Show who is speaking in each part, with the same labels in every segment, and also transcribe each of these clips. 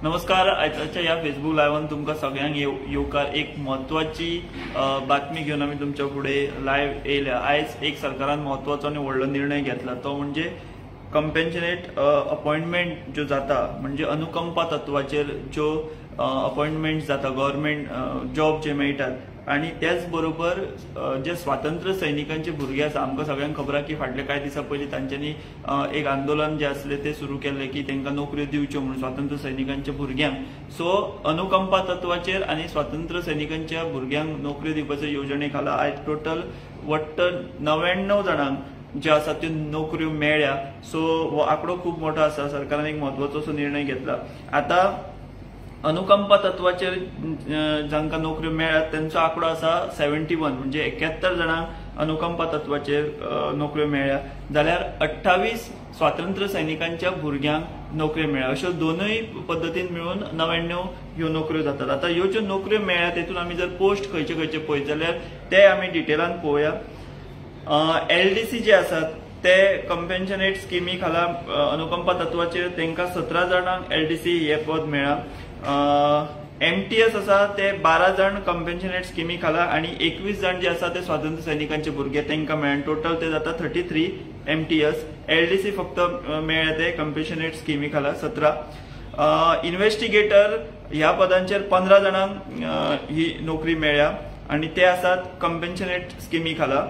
Speaker 1: नमस्कार, आयच्या ह्या फेसबूक लायव्हान तुमकां सगळ्यांक येवकार. एक म्हत्वाची बातमी घेवन आमी तुमच्या फुडें लायव्ह येयल्या. आयज एक सरकारान म्हत्वाचो आनी व्हडलो निर्णय घेतला, तो म्हणजे कंपेन्शनेट अपॉयंटमेंट ज्यो जाता, म्हणजे अनुकंपा तत्वाचेर ज्यो अपॉयंटमेंट जाता, गव्हर्मेंट जॉब जे मेळटात, आनी त्याच बरोबर जे स्वातंत्र्य सैनिकांचे भुरगे आसा, आमकां सगळ्यांक खबर आसा की फाटले कांय दिसां पयलीं तांच्यांनी एक आंदोलन जें आसलें तें सुरू केल्लें की तांकां नोकऱ्यो दिवच्यो म्हणून स्वातंत्र्य सैनिकांच्या भुरग्यांक. सो अनुकंपा तत्वाचेर आनी स्वातंत्र्य सैनिकांच्या भुरग्यांक नोकऱ्यो दिवपाच्या येवजणे खाला आयज टोटल वट्ट 99 जाणांक ज्यो आसा त्यो नोकऱ्यो मेळ्ळ्या. सो हो आंकडो खूब मोठो आसा. सरकारान एक म्हत्वाचो असो निर्णय घेतला. आतां अनुकंपा तत्वाचेर जांकां नोकऱ्यो मेळ्ळ्यात तेंचो आंकडो आसा 71, म्हणजे 71 जाणांक अनुकंपा तत्वाचेर नोकऱ्यो मेळ्ळ्या, जाल्यार 28 स्वातंत्र्य सैनिकांच्या भुरग्यांक नोकऱ्यो मेळ्ळ्या. अश्यो दोनूय पद्दतीन मेळून 99 ह्यो नोकऱ्यो जातात. आतां ह्यो ज्यो नोकऱ्यो मेळ्ळ्या तेतून आमी जर पोस्ट खंयचे खंयचे पळयत जाल्यार ते आमी डिटेलान पळोवया. एलडीसी जे आसात ते कंपेन्शनेट स्किमी खाला अनुकंपा तत्वाचेर तांकां 17 जाणांक एलडीसी हे पद मेळ्ळां. एमटीएस आसा ते 12 जाण कंपेन्शनेट स्किमी खाला आनी 21 जाण जे आसा ते स्वातंत्र्य सैनिकांचे भुरगे तांकां मेळ्ळे. टोटल ते जाता 33 एमटीएस. एलडीसी फक्त मेळ्ळे ते कंपेन्शनेट स्किमी खाला 17. इन्व्हेस्टिगेटर ह्या पदांचेर 15 जाणांक ही नोकरी मेळ्ळ्या आनी ते आसात कंपेन्शनेट स्किमी खाला,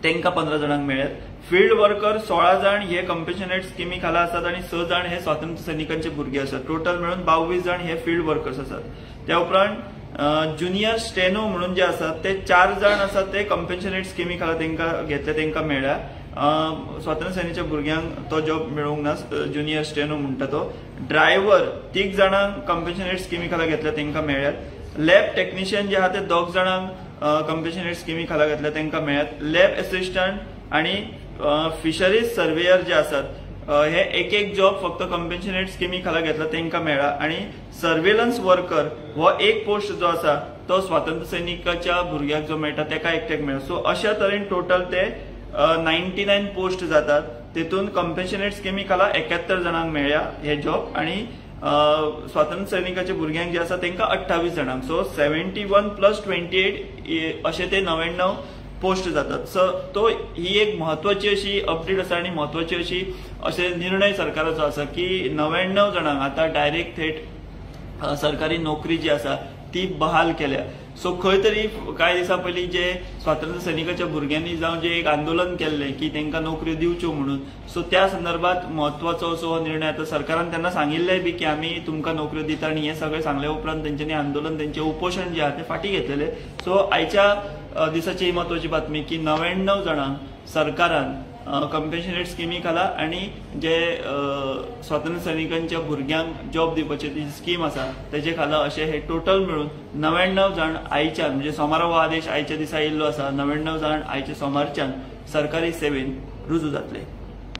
Speaker 1: तांकां 15 जाणांक मेळ्ळ्यात. फील्ड वर्कर 16 जाण हे कंपेन्शनेट स्किमी खाला आसात आनी 6 जाण हे स्वातंत्र्य सैनिकांचे भुरगे आसात. टोटल मेळून 22 जाण हे फील्ड वर्कर्स आसात. त्या उपरांत ज्युनियर स्टेनो म्हणून जे आसात ते 4 जाण आसात ते कंपेन्शनेट स्किमी खाला तांकां घेतले, तांकां मेळ्ळ्या. स्वातंत्र्य सेनेच्या भुरग्यांक तो जॉब मेळूंक ना, ज्युनियर स्टेनो म्हणटा तो. ड्रायव्हर 3 जाणांक कंपेन्शनेट स्किमी खाला घेतले, तांकां मेळ्ळ्यात. लॅब टेक्निशियन जे आहा ते 2 जाणांक कंपेन्शनेट स्किमी खाला घेतल्या, तांकां मेळ्ळ्यात. लॅब एसिस्टंट आनी फिशरीज सर्वेयर जे आसात हे एक एक जॉब फक्त कंपेन्शनेट स्किमी खाला घेतला, तांकां मेळ्ळा. आनी सर्वेलन्स वर्कर हो एक पोस्ट जो आसा तो स्वातंत्र्य सैनिकाच्या भुरग्याक जो मेळटा ताका एकट्याक मेळ्ळा. सो अशा तरेन टोटल ते 99 पोस्ट जातात. तेतून कंपेन्शनेट स्किमी खाला 71 जाणांक मेळ्ळ्या हे जॉब आनी स्वातंत्र्य सैनिकाच्या भुरग्यांक जे आसा तांकां 28 जाणांक. सो 71 प्लस 28 अशे ते 99 पोस्ट जातात. सो तो ही एक म्हत्वाची अशी अपडेट आसा आनी म्हत्वाची अशी अशे निर्णय सरकाराचो आसा की 99 जाणांक आतां डायरेक्ट थेट सरकारी नोकरी जी आसा ती बहाल केल्या. सो खंय तरी कांय दिसां पयलीं जे स्वातंत्र्य सैनिकाच्या भुरग्यांनी जावं जे एक आंदोलन केल्लें की तांकां नोकऱ्यो दिवच्यो म्हणून, सो त्या संदर्भात म्हत्वाचो असो हो निर्णय. आतां सरकारान त्यांना सांगिल्लें बी की आमी तुमकां नोकऱ्यो दिता आनी हें सगळें सांगले उपरांत तेंच्यांनी आंदोलन, तेंचें उपोशण जें आहा तें फाटीं घेतलेलें. सो आयच्या दिसाची ही म्हत्वाची बातमी की 99 जाणांक सरकारान कंपेन्शनेट स्किमी खाला आनी जे स्वातंत्र्य सैनिकांच्या भुरग्यांक जॉब दिवपाची ती स्कीम आसा तेजे खाला अशे हे टोटल मेळून 99 जाण आयच्यान, म्हणजे सोमारा हो आदेश आयच्या दिसा येयल्लो आसा, 99 जाण आयच्या सोमारच्यान सरकारी सेवेन रुजू जातले.